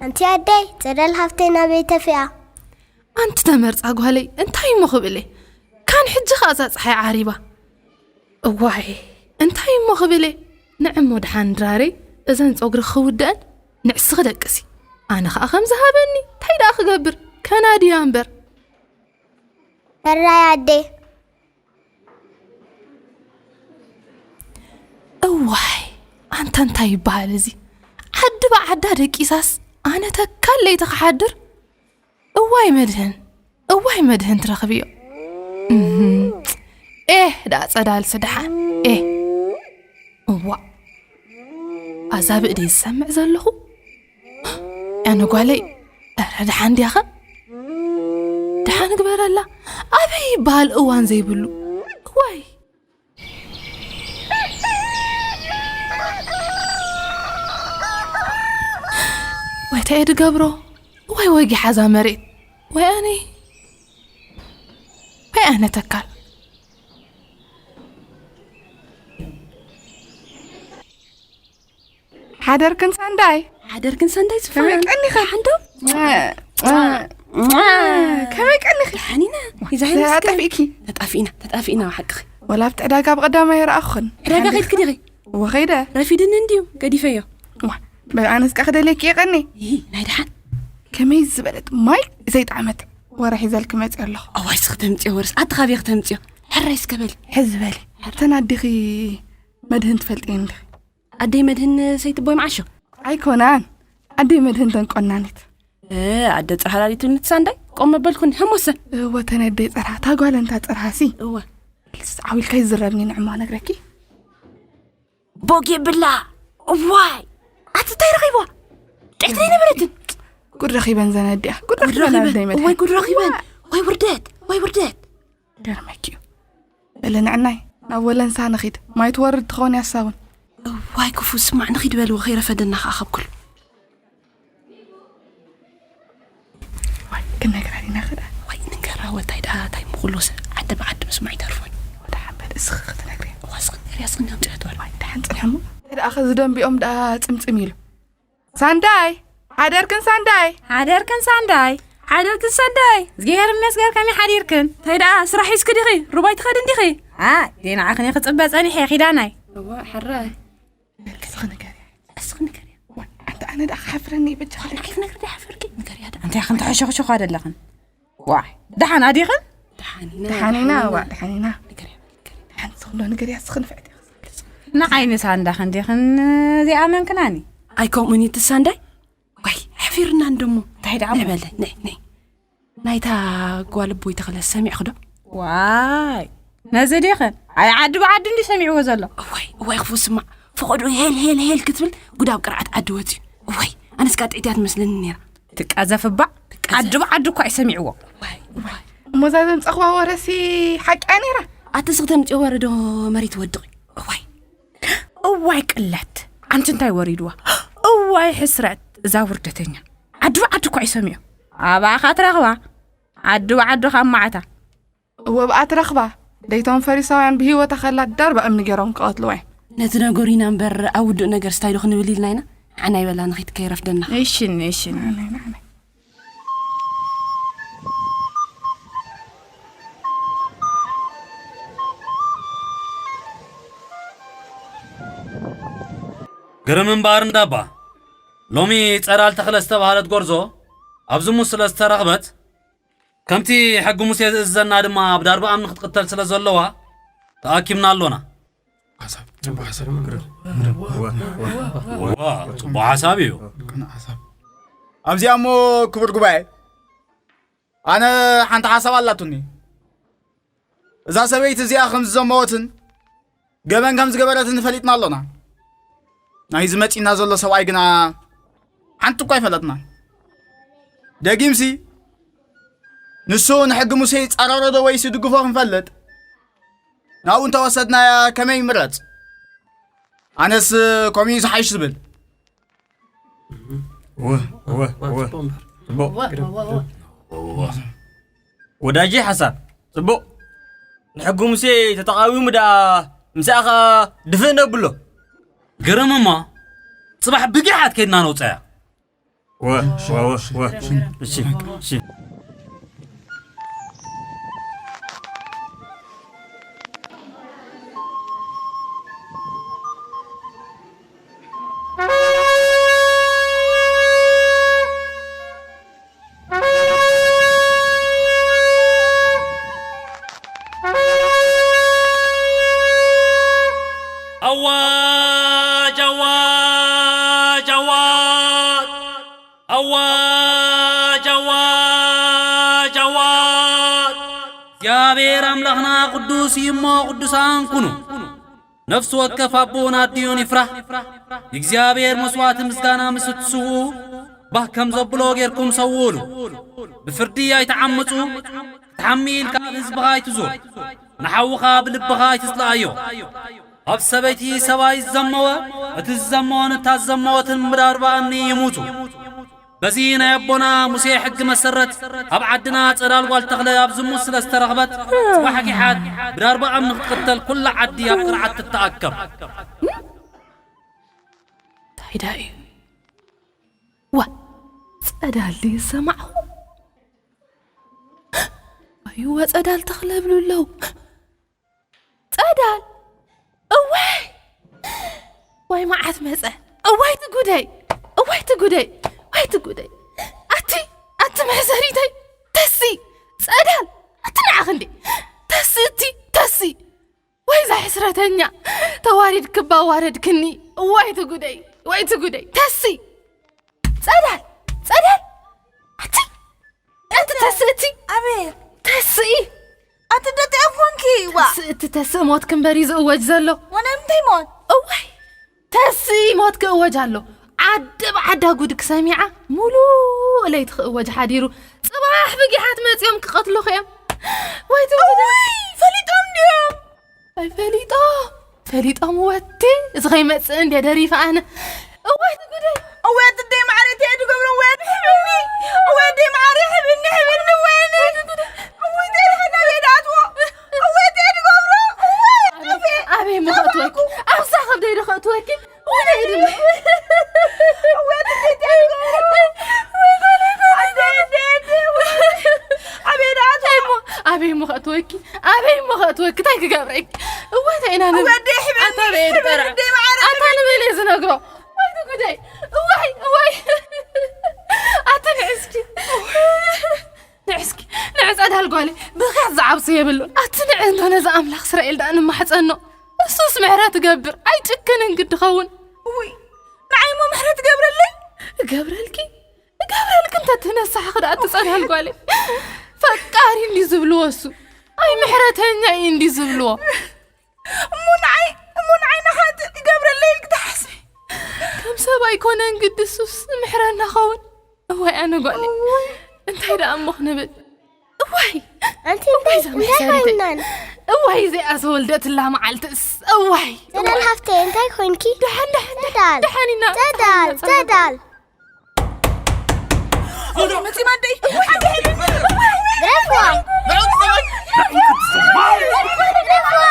ኣንቲ ኣደይ፣ ጸዳል ሃፍተይ ናበይ ተፊኣ? ኣንቲ ተመርጻ ጓለይ፣ እንታይ እሞ ክብል እየ? ካን ሕጂ ኸኣ እዛ ጸሓይ ዓሪባ። እዋይ፣ እንታይ እሞ ክብል እየ? ንዕሞ ደሓን ድራረይ፣ እዘን ጸጉሪ ክውድአን ንዕስኺ ደቅሲ። ኣነ ኸኣ ከም ዝሃበኒ፣ እንታይ ደኣ ክገብር? ከናድያ እምበር። ሕራይ ኣደይ። እዋይ፣ ኣንታ እንታይ ይበሃል እዚ? ዓዲ ብዓዳ ደቂሳስ ኣነ ተካል ለይቲ ክሓድር? እዋይ መድህን፣ እዋይ መድህን ትረኽብዮ። እህም። ኤህ፣ ደኣ ጸዳልሲ ደሓን። ኤህ። እዋእ። ኣዛብእ ድየ ዝሰምዕ ዘለኹ? ኣነ ጓለይ፣ ኧረ ደሓን ድያኸ? ደሓን ግበረላ። ኣበይ ይበሃል እዋን ዘይብሉ? እዋይ። ወይ እንታይ እየ ድገብሮ? ወይ ወጊሓዛ መሬት። ወይ ኣነ፣ ወይ ኣነ ተካል። ሓደርክን ሳንዳይ? ሓደርክን ሳንዳይ ዝፋን? ከመይ ቀኒኸ? ሓንዶ? ከመይ ቀኒኸ? ደሓን ኢና። ይዛ ይመስገን። ተጣፊእኪ? ተጣፊእና፣ ተጣፊእና፣ ሓቅኺ። ወላ ኣብቲ ዕዳጋ ብቐዳማይ ይረኣኹኽን። ዕዳጋ ከይድኪ ዲኺ? እወ፣ ኸይደ። ረፊድኒ እንድዩ፣ ገዲፈዮ። ዋ፣ በል ኣነስ ከኣ ክደልየኪ እየ ቀኒ። ይሂ፣ ናይ ደሓን። ከመይ ዝበለት ማይ ዘይጠዓመት ወረ ሒዘልኪ መፅእ ኣለኹ። እዋይ፣ እስኺ ተምፅዮ ወረስ፣ ኣቲ ካበይ ክተምፅዮ? ሕራይ እስከ በሊ። ሕዚ በሊ። እተን ኣዴኺ መድህን ትፈልጥየን ዲኺ? ኣደይ መድህን ሰይቲ ቦይ መዓሾ? ኣይኮናን። ኣደይ መድህን ተን ቆናኒት። እ፣ ኣደ ጽርሃ ላሊት ንትሳ እንዳይ ቆም መበልኩን ህሞሰ። እወ፣ ተን ኣደይ ጽርሃ፣ እታ ጓል እንታ ጽርሃ ሲ። እወ። ልስ ዓው ኢልካ ይዝረብኒ ንዕማ ነግረኪ። ቦጌ ብላ። እዋይ። ኣቲ እንታይ ረኺብዋ? ጥዕቲ ነበረትን። ጉድ ረኺበን ዘን ኣዲኣ። ጉድ ጉድ ረኺበን ረኺበን። ኣደይ መድህን። እዋይ፣ ጉድ ረኺበን። ዋይ ውርደት፣ ዋይ ውርደት። ገርመኪ እዩ። በለ ንዕናይ፣ ናብ ወለንሳ ንኺድ። ማይ ትወርድ ትኸውን ያሳ እውን። እዋይ ክፉ ስማዕ፣ ንኺድ በልዎ፣ ከይረፈደና ኸዓ ካብ ኩሉ። ዋይ፣ ክንነግራ ዲና ኸዳ? ዋይ፣ ንንገራ፣ ወታይ ደኣ፣ ታይ ምኹሎሰ፣ ዓዲ ብዓዲ ምስማዕ ይተርፎን። ወደ ሓንበል እስኺ ክትነግሪ። እዋ፣ እስኺ ንገርያ፣ እስኺ ንገርያ፣ እስኺ ንገርያ። ዋይ፣ ደሓን ጽንሐሞ። እንታይ ደኣ ኸዚ ደንቢኦም ደኣ ጽምጽም ኢሉ። ሳንዳይ፣ ሓደርክን ሳንዳይ? ሓደርክን ሳንዳይ? ሓደርክን ሳንዳይ? እግዚኣብሔር ይመስገን፣ ከመይ ሓዲርክን? እንታይ ደኣ ስራሕ ሒዝኪ ዲኺ? ሩባይ ትኸዲ እንዲኺ? ኣ፣ ደይ ንዓኽን እየ ክጽበ ጸኒሐ፣ ኪዳናይ። እዋ፣ ሕራይ። እስኺ ንገርያ። እስኺ ንገርያ። ዋ፣ ኣንተ ኣነ ደኣ ክሓፍረኒ እዩ፣ በጃ። ኣይ፣ ክትነግሪ ደኣ ሓፈርኪ? ንገርያ ደኣ። እንታይ ክንተሐሸኽሸኹ ኣደለኽን? ዋይ፣ ደሓን ኣዲኽን? ደሓን ኢና፣ ደሓን ኢና፣ ደሓን ዋ፣ ኢና። ደሓን ኢና። ንገርያ፣ ንገርያ። ደሓን ዝኽሎ ንገርያ፣ እስኺ ንፍዕቲ። ንዓይኒ ሳንዳ ክንዲኽን ዘይኣመንክናኒ? ኣይ፣ ከምኡ ኒቲ ሳንዳይ? ዋይ፣ ሓፊርና እንደሞ። እንታይ ደኣ? ንዕበለ፣ ነይ፣ ነይ። ናይታ ጓል ኣቦይ ተኽለ ሰሚዕኺ ዶ? ዋይ፣ ነዚ ዲኽን? ኣይ፣ ዓዲ ብዓዲ እንዲ ሰሚዕዎ ዘሎ። እዋይ፣ እዋይ፣ ክፉ ስማዕ። ፈቐዶ ሄል፣ ሄል፣ ሄል ክትብል ጉዳብ ቅርዓት ዓዲ ወፂኡ። እዋይ፣ ኣነስ ከዓ ጥዕትያ ትመስለኒ ነይራ። ትቃዘፍ እባ። ትቃዘፍ። ዓዲ ብዓዲ እኳ ኣይሰሚዕዎ። እዋይ፣ እዋይ። እሞ እዛ ዘምፀኽዋ ወረሲ ሓቂ እያ ነይራ? ኣቲ ስኽ ተምፅኦ ወረ ዶ መሬት ወድቕ እዩ። እዋይ። እዋይ ቅለት። ኣንቲ እንታይ ወሪድዋ? እዋይ ሕስረት። እዛ ውርደተኛ። ዓዲ ብዓዲ እኳ ኣይሰሚዑ። ኣባኻ ትረኽባ። ዓዲ ብዓዲ ካብ ማዕታ። እወ፣ ብኣ ትረኽባ። ደይቶም ፈሪሳውያን ብህይወታ ከላ ዳርባ እምኒ ገይሮም ክቐትልዋ እዮም። ነቲ ነገሩ ኢና እምበር፣ ኣብ ውዱእ ነገር ስታይ ዶ ክንብል ኢልና ኢና? ሓና ይበላ ንኺድ ከይረፍደና። እሺ፣ እሺ። ግርም እምበኣር እንዳባ፣ ሎሚ ጸዳል ተኽለ ዝተባህለት ጎርዞ ኣብ ዝሙት ስለ ዝተረኽበት፣ ከምቲ ሕጊ ሙሴ ዝእዝዘና ድማ ኣብ ዳርባ እምኒ ክትቅተል ስለ ዘለዋ፣ ተኣኪብና ኣሎና። ሓሳብ፣ ጽቡቕ ሓሳብ። ዋ፣ ጽቡቕ ሓሳብ እዩ። ቅኑዕ ሓሳብ። ኣብዚኣ እሞ ክቡር ጉባኤ፣ ኣነ ሓንቲ ሓሳብ ኣላቱኒ። እዛ ሰበይቲ እዚኣ ከም ዝዘመወትን ገበን ከም ዝገበረትን ፈሊጥና ኣሎና። ናይዚ መጺእና ዘሎ ሰብኣይ ግና ሓንቲ እኳ ኣይፈለጥናን። ደጊምሲ ንሱ ንሕጊ ሙሴ ይጻረሮ ዶ ወይስ ይድግፎ ክንፈልጥ፣ ናብኡ እንተወሰድናያ ከመይ ይምረጽ? ኣነስ ከምኡ እዩ ዝሓይሽ ዝብል። እወ፣ እወ፣ እወ። ጽቡቕ። ወዳጂ ሓሳብ፣ ጽቡቕ። ንሕጊ ሙሴ ተተቓዊሙ ደኣ ምሳኣ ኸኣ ድፍእ ነብሎ። ግርም እሞ፣ ጽባሕ ብጊሓት ከይድና ነውጸያ። ወ-፣ ወ-፣ ወ-፣ ወ-፣ እሺ፣ እሺ። ኣዋጅ፣ ኣዋጅ፣ ኣዋጅ! ኣዋጅ፣ ኣዋጅ፣ ኣዋጅ! እግዚኣብሔር ኣምላኽና ቅዱስ እዩ እሞ ቅዱሳን ኩኑ። ነፍሲ ወከፍ ኣቦን ኣዲኡን ይፍራህ። ንእግዚኣብሔር መስዋዕቲ ምስጋና ምስ እትስውኡ፣ ባህ ከም ዘብሎ ጌርኩም ሰውኡሉ። ብፍርዲ ኣይትዓምፁ፣ ክትሓሚ ኢልካ ኣብ ህዝብኻ ኣይትዙር። ንሓውኻ ብልብኻ ኣይትጽልኣዮ። ኣብ ሰበይቲ ሰብኣይ ዝዘመወ፣ እቲ ዝዘመወን እታ ዝዘመወትን ምዳርባኣኒ ይሙቱ። በዚ ናይ ኣቦና ሙሴ ሕጊ መሰረት፣ ኣብ ዓድና ጸዳል ጓል ተኽለ ኣብ ዝሙት ስለ ዝተረኽበት፣ ጽባሕ ጊሓት ብዳርባ እምኒ ክትቅተል ኩላ ዓዲ ኣብ ቅርዓት ትተኣከብ። እንታይ ደኣ እዩ? ዋ፣ ጸዳል ድዩ ዝሰማዕኹ? ኣይወ፣ ጸዳል ተኽለ ይብሉ ኣለዉ። ጸዳል! እዋይ! ዋይ መዓት መጸ። እዋይ ትጉደይ! እዋይ ትጉደይ! ዋይ ትጉደይ! ኣቲ፣ ኣቲ መሕሰሪተይ! ተሲ! ጸዳል! ኣቲ ንዓኺ እንዴ! ተሲ እቲ! ተሲ! ወይ እዛ ሕስረተኛ! ተዋሪድኪ እባ ኣዋረድክኒ! እዋይ ትጉደይ! ወይ ትጉደይ! ተሲ! ጸዳል! ጸዳል! ኣቲ! ኣቲ ተስእቲ! ኣቤት! ተስኢ! ኣቲ ደቂ ኮንኪ፣ ዋ! ተስእቲ ተስእ ሞት ክንበሪ ዝእወጅ ዘሎ። ወናይ ምንታይ ሞት? እዋይ! ተስኢ ሞት ክእወጅ ኣሎ። ዓዲ ብዓዳ ጉድ ክሰሚዓ፣ ሙሉእ ለይቲ ክእወጅ ሓዲሩ። ጽባሕ ብጊሓት መጺኦም ክቐትሉኺ እዮም። ወይ ትጉደ! እዋይ! ፈሊጦም ድዮም? ኣይፈሊጦ፣ ፈሊጦም ወቲ፣ እዚ ኸይመጽእ እንድየ ደሪፈ ኣነ። እዋይ ትጉደይ! እዋይ ኣደይ ማዕረ፣ እንታይ ድገብሮ? እዋይ ኣደይ ሕብኒ! እዋይ ኣደይ ማዕረ፣ ሕብኒ፣ ሕብኒ፣ እዋይ ኣደይ! እዋይ እንታይ ድሓና ቤት ኣትዎ? እዋይ እንታይ ድገብሮ? እዋይ! ኣበይ፣ ኣበይ እሞ ከእትወኪ? ኣብዛ ከብደይ ዶ ከእትወኪ? ወደ ኢድና። እዋይ ኣደይ እንታይ ድገብሮ? ኣደይ፣ ኣደይ፣ ኣደይ፣ እዋይ! ኣበይ ድኣ ኣትዎ? ኣበይ እሞ፣ ኣበይ እሞ ከእትወኪ? ኣበይ እሞ ከእትወኪ? እንታይ ክገብረኪ? እዋይ እንታይ ኢና ንብል? እዋይ ኣደይ ሕብኒ! ኣታ በየድ በረዐ? ኣደይ ማዕረ ኣታ ንበይን እየ ዝነግሮ። ወይ ጉደይ! እዋይ፣ እዋይ! ኣቲ ንዕስኪ! ንዕስኪ! ንዕጸ ዳል ጓለይ! ብኽያት ዝዓብሶ የብሉን። ኣቲ ንዕ እንዶ ነዚ ኣምላኽ እስራኤል ደኣ ንማሕጸኖ። እሱስ ምሕረት እገብር፣ ኣይጭክንን ግዲ ኸውን። እውይ! ንዓይ እሞ ምሕረት እገብረለይ? እገብረልኪ? እገብረልኪ እንተ ትነሳሕኺ ደኣ ኣቲ ጸዳል ጓለይ። ፈቃሪ እንዲ ዝብልዎ እሱ። ኣይ ምሕረተኛ እዩ እንዲ ዝብልዎ። እሞ ንዓይ፣ እሞ ንዓይ ንሓጥእ ክገብረለይ ኢልኪ ትሓስቢ? ከም ሰብ ኣይኮነን ግዲ እሱስ ምሕረና ኸውን። እዋይ ኣነ ጓለይ። እውይ። እንታይ ደኣ እሞ ክንብል? እዋይ! ኣንቲ እዋይ እንታይ፣ እዛ እንታይ መሕሰሪተይ። ኮይናን? እዋይ እዚኣ ዝወልደትላ መዓልትስ። እዋይ! ጸዳል እዋይ! ሃፍተይ፣ እንታይ ኮይንኪ? ደሓን፣ ደሓን፣ ደሓን፣ ጸዳል! ደሓን ኢና። ጸዳል፣ ጸዳል፣ ጸዳል! ጸዳል! መጺማ ኣደይ! ግረፍዋ! ግረፍዋ! ግረፍዋ! ግረፍዋ!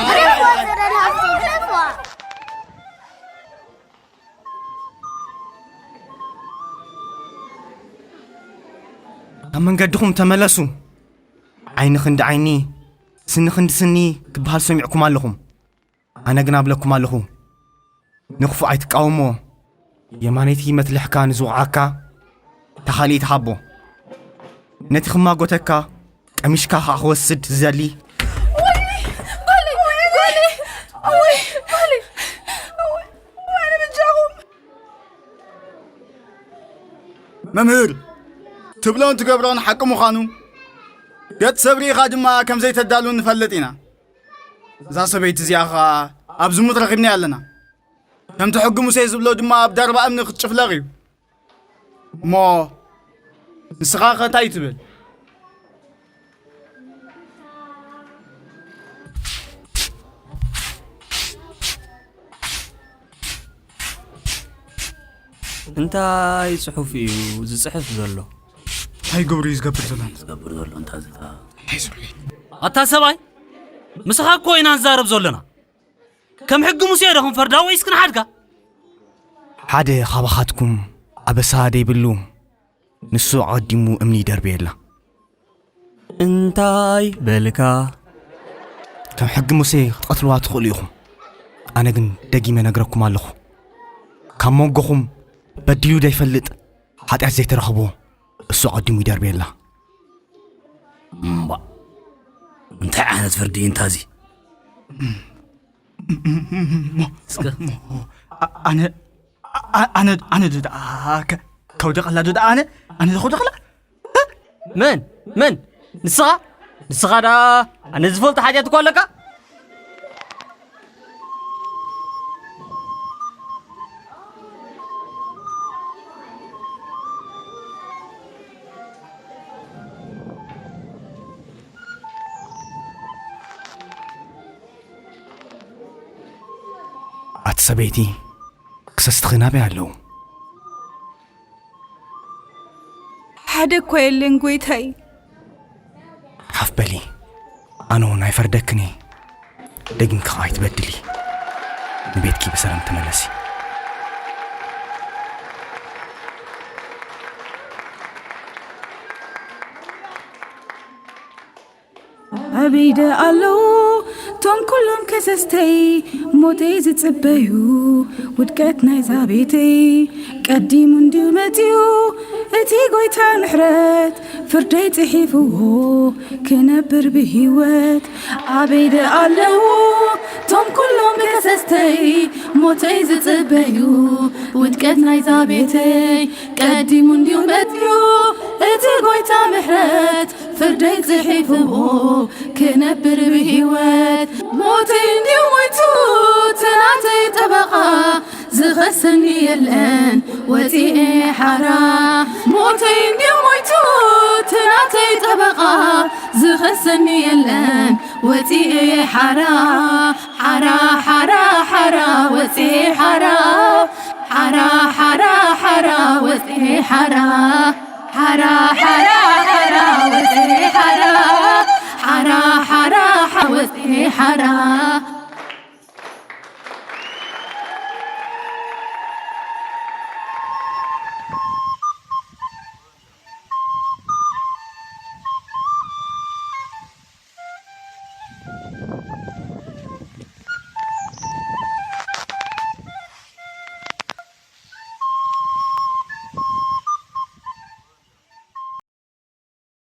ጸዳል ሃፍተይ፣ ግረፍዋ! ኣብ መንገድኹም ተመለሱ። ዓይኒ ክንዲ ዓይኒ፣ ስኒ ክንዲ ስኒ ክበሃል ሰሚዕኩም ኣለኹም። ኣነ ግና እብለኩም ኣለኹ፣ ንክፉእ ኣይትቃወሞ። የማነይቲ መትልሕካ ንዝውዓካ፣ እታ ካልኣይቲ ሃቦ። ነቲ ክማጎተካ፣ ቀሚሽካ ኸኣ ክወስድ ዝደሊ። ወይኒ! ጓለይ! ጓለይ! እወይ! ጓለይ! እወይ! ወይኒ በጃኹም! መምህር፣ ትብሎን ትገብሮን ሓቂ ምዃኑ፣ ገጽ ሰብ ርኢኻ ድማ ከም ዘይተዳሉ ንፈልጥ ኢና። እዛ ሰበይቲ እዚኣ ኸኣ ኣብ ዝሙት ረኺብናያ ኣለና። ከምቲ ሕጊ ሙሴ ዝብሎ ድማ ኣብ ዳርባ እምኒ ክትጭፍለቕ እዩ። እሞ ንስኻ ኸ እንታይ ትብል? እንታይ ጽሑፍ እዩ ዝጽሕፍ ዘሎ? እንታይ ግብሪ እዩ ዝገብር ዘሎ? ዝገብር ዘሎ እንታ ዝታ። ኣታ ሰብኣይ፣ ምስኻ እኮ ኢና ንዛረብ ዘለና። ከም ሕጊ ሙሴ ዶ ክንፈርዳ ወይስ ክንሓድጋ? ሓደ ካባኻትኩም ኣበሳ ደይብሉ፣ ንሱ ኣቐዲሙ እምኒ ይደርብየላ። እንታይ በልካ? ከም ሕጊ ሙሴ ክትቐትልዋ ትኽእሉ ኢኹም። ኣነ ግን ደጊመ ነግረኩም ኣለኹ። ካብ መንጎኹም በዲሉ ደይፈልጥ፣ ሓጢኣት ዘይተረኽቦ፣ እሱ ኣቐዲሙ ይደርብየላ። እምባ፣ እንታይ ዓይነት ፍርዲ እዩ እንታዚ? እስከ። ኣ-፣ ኣነ፣ ኣ-፣ ኣነ፣ ኣነ ዶ ደኣ ከ-፣ ከውድቐላ ዶ ደኣ ኣነ? ኣነ ዶ ከውድቐላ? መን? መን? ንስኻ? ንስኻ ደኣ ኣነ ዝፈልጦ ሓጢኣት እኮ ኣለካ? ኣቲ ሰበይቲ፣ ክሰስትኺ ናበይ ኣለዉ? ሓደ እኳ የለን ጎይታይ። ሓፍ በሊ፣ ኣነ እውን ኣይፈርደክን እየ። ደጊምኪ ኸኣ ኣይትበድሊ። ንቤትኪ ብሰላም ተመለሲ። ኣበይ ደ ኣለዉ ቶም ኩሎም ከሰስተይ፣ ሞተይ ዝጽበዩ፣ ውድቀት ናይዛ ቤተይ? ቀዲሙ እንድዩ መጺኡ እቲ ጎይታ ምሕረት፣ ፍርደይ ጽሒፍዎ ክነብር ብህይወት። ኣበይ ደ ኣለዉ ቶም ኩሎም ከሰስተይ፣ ሞተይ ዝጽበዩ፣ ውድቀት ናይዛ ቤተይ? ቀዲሙ እንድዩ መጺኡ እቲ ጎይታ ምሕረት፣ ፍርደይ ጽሒፍዎ ክነብር ብህይወት። ሞተይ እንድዩ ሞይቱ እቲ ናተይ ጠበቓ፣ ዝኸሰኒ የለን ወጺኤ ሓራ። ሞተይ እንድዩ ሞይቱ እቲ ናተይ ጠበቓ፣ ዝኸሰኒ የለን ወጺኤ ሓራ። ሓራ፣ ሓራ፣ ሓራ፣ ወጺኤ ሓራ። ሓራ፣ ሓራ፣ ሓራ፣ ወጺኤ ሓራ። ሓራ፣ ሓራ፣ ሓራ፣ ወጺኤ ሓራ። ሓራ፣ ሓራ፣ ሓ-፣ ወጺኤ ሓራ።